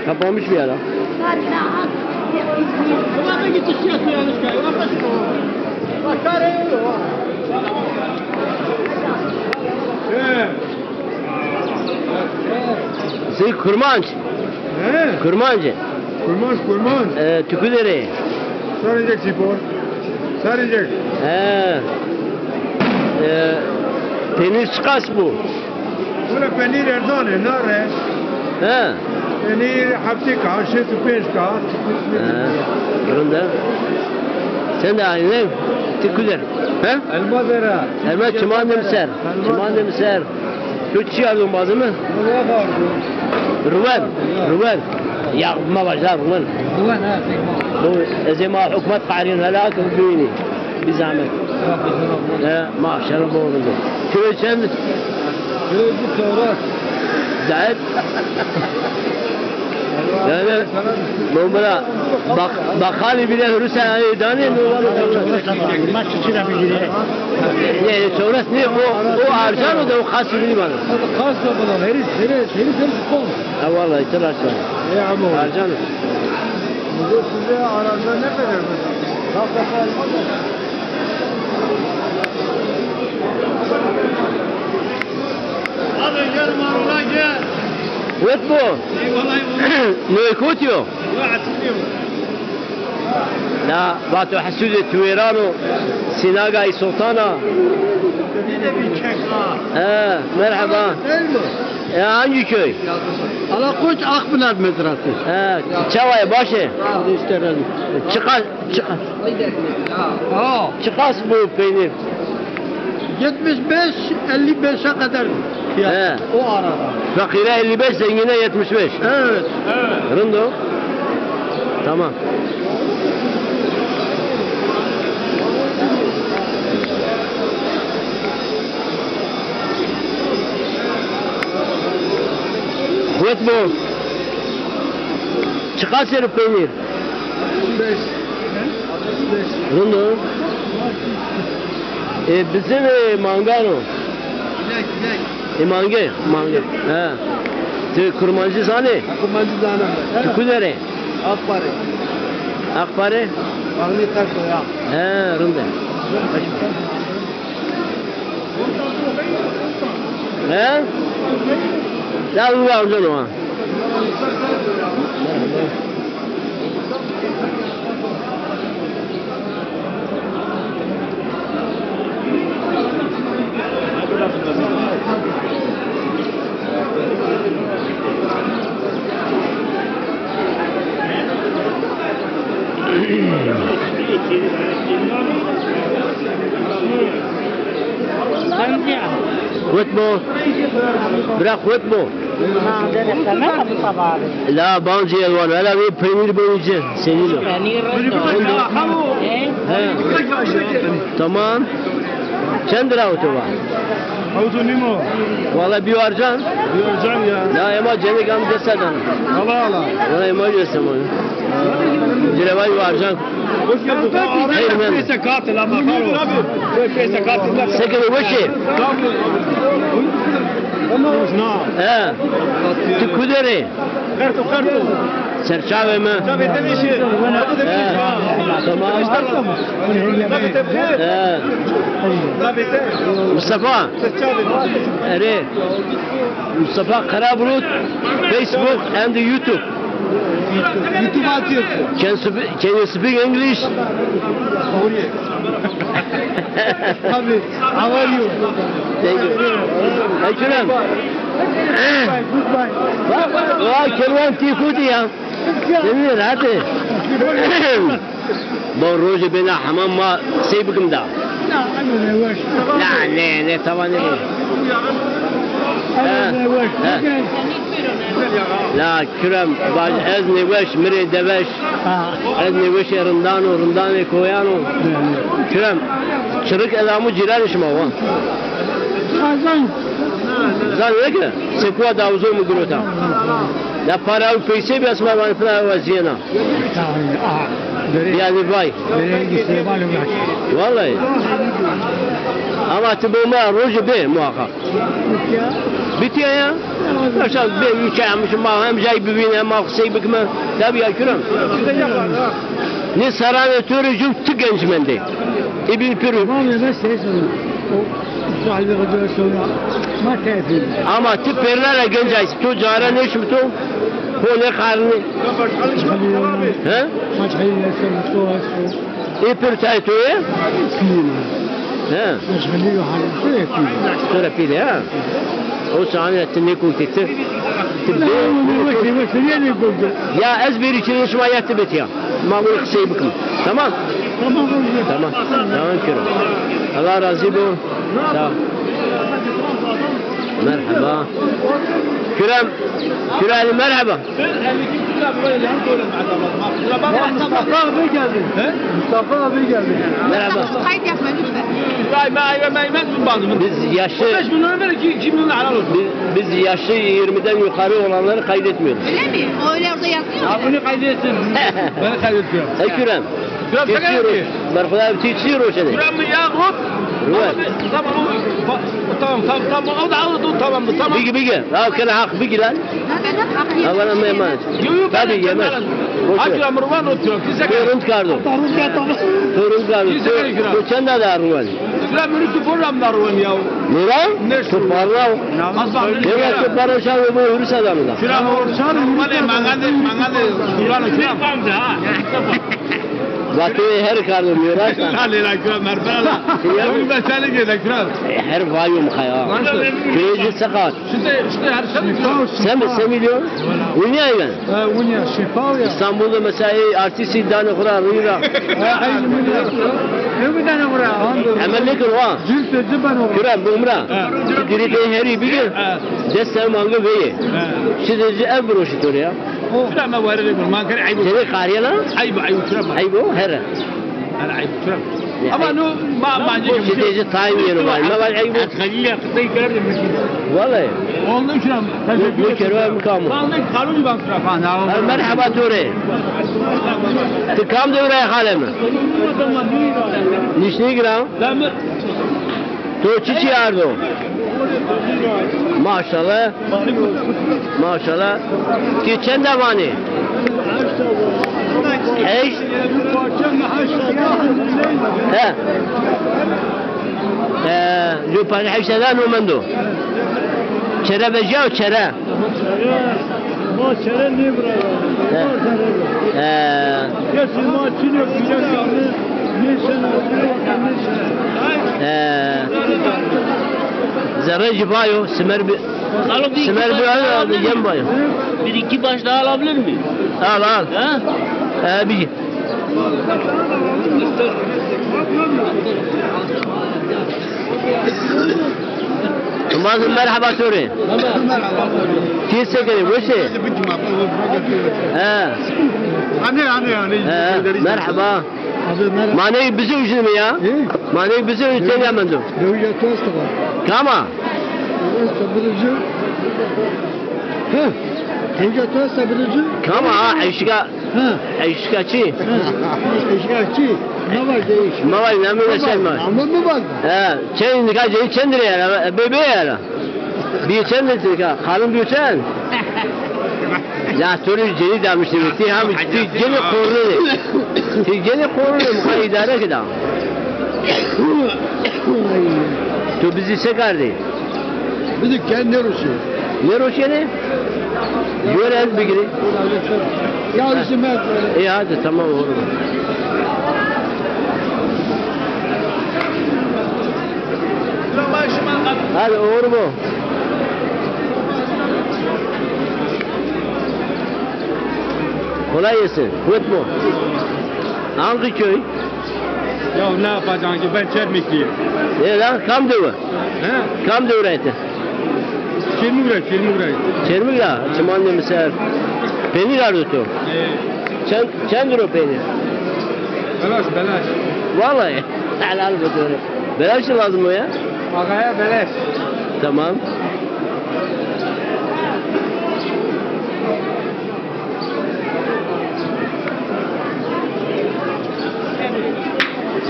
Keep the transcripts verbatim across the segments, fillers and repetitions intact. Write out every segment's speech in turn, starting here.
Kapanmış bir ara. Sey Kurmanc. He? Kurmanc. Kurmanc, Kurmanc. E, tu kuderê? Sarıncak Spor. Sarıncak. He. E, peynir çiqas bu? Bura peynir erzan ê, nar ê. He. Peynir heftê ka, şêst û pênc ka. He. Rind a. Sen de aynı. Ti kuder? He? Elma dera. Elma çiman de mi ser. Çiman de mi ser. Tu çi ardun bazı mı? Ruwen. Ruwen. Ya ma bajar ruwen. Ruwen ha. Bu ezê ma hükümet qarin helak bini. Bir zahmet. Ya, maşallah, bu oldu. Kilo çend? Kilo bir çevre. Zahmet. Yani, bu buna bak, bakali bile hürüse yani dani ne var? Ne, çevres ne? O, o harcan o da o kas bilmem. Kas da bana, heriz, heriz, heriz, heriz kol. Ha, vallahi, tır harcan. E, ama o. Harcan. Bu size arada ne kadar? Wet bo. Noy kotî yo? La, vato hesûdê tuêran o, sînaga î soltan a. He, merheba. E, hangi köy? Alakoç Akpınar mezrası. He, çawa ye, baş e? Sağ ol, işte, razı. Çiqa-, çi-, çiqas bu peynir? Yetmiş beş, elli beşe kadar fiyat. He. O arada. Fakire elli beş, zengine yetmiş beş. Evet. Rind o. Tamam. Wet bo. Çiqas ser o peynir? Beş. Rind o. E, bizim, e, mangan o. Inek, inek. E, mange, mange. He. Ti kurmancî zanê? Kurmancî zanim. Ti kuderê? Akpare. Akpare? Avni Taşo ya. He, rind e. He? Ya, bu var, canım, ha. Xwet bo. Bira xwet bo. La bancî elwan. Hela vê peynîr benî ci. Senî lo? Peynîr rind o. He. Tamam. Çend lira oto va? Oto nîmo. Wala bîyo arcan. Bîyo arcan ya. La ema cenik am dest dana. Ala ala. Wala ema dest dana. Cirevay arcan. Xeyr, men. Pêse kat la ma xaro. Pêse kat la. Sekene weşe. He. Tu kuderê? Qerto, qerto. Serçavê mi. Çavê te vêşî. He. Tamam. Çavê te vêşî. He. Çavê te. Mustafa. Serçavê. Erê. Mustafa Karabulut, Facebook and YouTube. YouTube atıyorsun. Can you speak, can you speak English? Sorry. Tabii. How are you? Thank you. Ekrem. Goodbye. Goodbye. Vay, kerwan tî kutî ya. Seni rahat e. Bo rojê bêna hemam ma sey bikim da? Na, eno nêweş. Na, nê, nê, tawa nêbo. Eno nêweş. He. La Kürem, baj, ez nêweş, mi rê de weş. Ha. Ez nêweşê rindan o, rindanê koyan o. Kürem, çirik ez amo cîranê şima wa. Kazanç. Zan neke, sekuwa dawizo mi girota. La para û peyse bî, ez ma vanê fina wazîyena. Tamam, aha. Bere, yani vay. Bere Süleyman Ulaş. Vallahi. Ama ti bo ma rojî bê muhakkak. Ya. Bitiya ya. Mesela bir üç ay almışım, ma hem cay bibîne, hem ma qisey bikime. Tabii ya Kürem. Ne saranê to rê jû ti genc mendê. Îbîn pir. Tamam ya, ben şey sanırım. O sahibi kadar sonra ma tepil. Ama ti pêrna ra genc ay, to cara nêşim to. Ho ne karnı. He? Maç hayır ya, sonra, sonra. Ê pir tayê to yê? Pîlî ma. He. Maşallah, yo hal, to yê pîlî. To ra pîlî, ha? O sahane ti nêkokti ti. Ti bê. Ya ez bêrî çi şima ya ti bitiya. Ma bunu qisey bikim. Tamam? Tamam, oldu. Tamam. Tamam, Kürem. Allah razı bo. Sağ ol. Merhaba. Kürem. Kürem, merhaba. Mustafa abi geldi. He? Mustafa abi geldi. Merhaba. Kayıt yapma lütfen. Vay, vay, vay, vay, vay, vay. Biz yaşlı, beş milyon ver, iki, iki milyon helal olsun. Biz, biz yaşı yirmiden yukarı olanları kaydetmiyoruz. Öyle mi? O öyle orada yazıyor mu? Ya bunu kaydetsin. Beni kaydediyor. Ey Kürem. Kürem, şaka yapıyor. Merhaba abi, ti çi roşenê? Kürem ya, hop. Ruwet. Tamam, tamam, tamam, tamam, o da, o da tamamdır, tamam. Bigi, bigi. Ya kena hak bigi lan. Ha, bana mı emanet? Yo, yo, tabii, ben yemez. Boş ver. Hacı Amrvan oturuyor. Kimse... To rind kardo. To rind kardo. Kimse... To, to çend da ruwen? Şura mürü tu program da ruwen ya. Nira? Ne tu şu? Parla. Nira tu parla şavi bu hürüs adamı da. Şura bu. Mangale, mangale, mangale. Şura bu. Şura. Vatê her kardo miras. La lê la kura merfera la. Ew da çanê ke la kura. Her vayum xaya. Küreci sakat. Şite, şite her şey. Sen mi, sen milyon? Unya ya. Ha, unya, şifa ya. İstanbul'da mesela, e, artisti dane xura, rira. Ha, ay, unya. Ne bir tane xura? Emel ne kır, ha? Cülte, cüben o. Kürem, bu umra. Dirite heri bir. Des sen mangı veye. Şite ev broşi ya. Şura me ware rê ma kerê eyb o. Seni kariyana? Eyb, eyb, şura ma. Eyb o, here. Her eyb, şura. Ama no, ma, ma... Şite time yeri var. Ma var eyb o. Xalil ya, qisey kerdim. Vallahi. Oldu şura. Bu kerva mı kalmış? Vallahi kalu ban şura falan. Ha, merhaba Tore. Ti kam de uray halemi? Nişni gram? Ben mi? To çiçî ardo? Maşallah. Maşallah. Ti çend a vanê? Heşt. He. He, ju parçe heşt sed a no mendo. Çere vejîya, çere. Ma çere nêbira ya. He. He. Kesî ma çinê kucek yanı nêşena, nêşena. He. Zerre jî vayo, simer bi-, simer bir al, yem vayo. Bir iki baş daha alabilir miyim? Al, al. Ha? He, bir. Merhaba Tore. Ti se kerê, weş ê? He. Anne, anne, anne. He, merhaba. Abi, merhaba. Ma ney bizi ucun mi ya? He? Ma ney bizi ucun ya mendo. Dewja to esta. Kama? Esta bizi. He. Dewja to esta bizi. Kama ha, eşka. Ha. Eşkaçî. Ha. Eşkaçî. Ma vaj de iş. Ma vaj, namê de Selma. Ama mı var? Ha, çend nika cayî çend lira ya? Bebe ya. Bir çend lira nika. Kalın bir çend. Ya soru ceni damıştı. Ti hem ti ceni korneli. Ti ceni korneli, bu kadar idare ki daha. Tu bizi se kardî? Bizi kendi Rusya. Ne roşenê? Gör ez bigirî. Ya, ha. Ê, hadi, tamam, olur. Hadi, olur mu? Kolay gelsin. Kuvvet mi? Hangi köy? Ya ne yapacaksın ki, ben Çermikliyim. E lan, kam dewe? He? Kam dewe rayte? Çermik ra, Çermik ra. Çermik ra, çiman de miser. Peynir ardı tu. E. Çend, çend lira peynir? Belaş, belaş. Vallahi. Helal bu doğru. Belaş lazım o ya. Ağaya belaş. Tamam.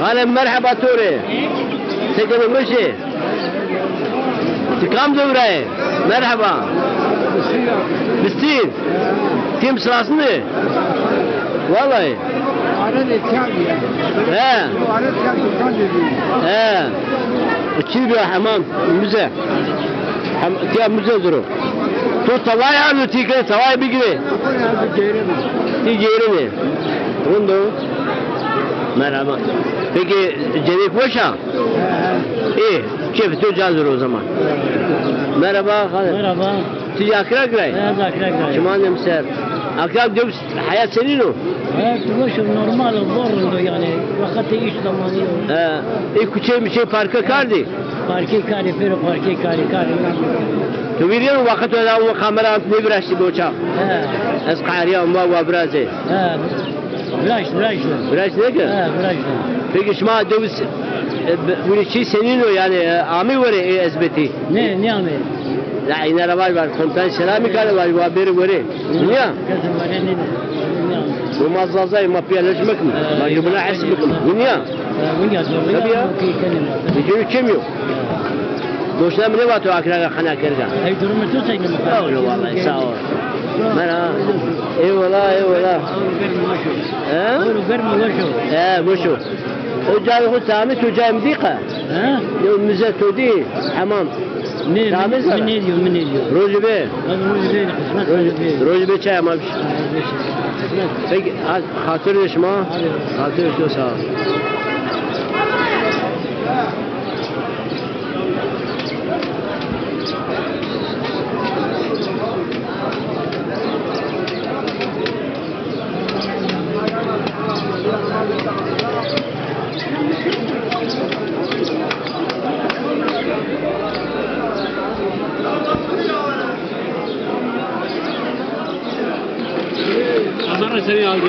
Xalê, merheba to rê. Se kenê, weş ê? Ti kam dew ra yê? Merheba. Bistir. Tim sırasını. Vallahi. He. He. Çi diyor hamam? Müze. Hem, ya müze duru. Tu tavay arzu tike, tavay bigre. Ti geri mi? Rundo. Merhaba. Peki, cenek boşa? İyi. Keyfi tu cazır o zaman. Merhaba. Merhaba. Tu akrak ray? Ez akrak ray. Çiman dem ser. Akrak diyor, hayat senin o. Hayat boş, normal, bor rind o yani. Vakti iş zamanı yok. He. E, kuçe mi şey parka kardi? Parkê karê, pêro parkê karê, karê. Tu vîrîyeno wexto da o kamera ne viraştî boça. He. Ez qehrîya ma wa virazê. He. Viraşt, viraşt. Viraşt ne ki? He, viraşt. Peki şima döviz, e, winî çî senîn o yani, e, amî were, e, ezbetî? Ne, ne amî? La ine ra vaj vaj, komutan selamî kare vaj, wa bêrê were. Nîya? Kesin were ne, ne amî? Bu ma Zazay, ma piyaleş mekim. Ma gibina es mekim. Nîya? Winya zor. Tabii ya. Videoyu çemiyor. Boşuna mı ne var o akrara kana kerga? Ey durumu tu sen mi? Sağ ol vallahi, sağ ol. Merhaba. Eyvallah, eyvallah. He? He, boşu. O cayı o tamir, o cayı mı dika? He? Yo müze to di, hamam. Ne, tamir mi, sana. Ne diyor, mi ne diyor? Rojibe. Rojibe, kısmet. Rojibe çay hamam. Peki, hatır şima. Hatır şima, sağ ol. Azar seni aldı.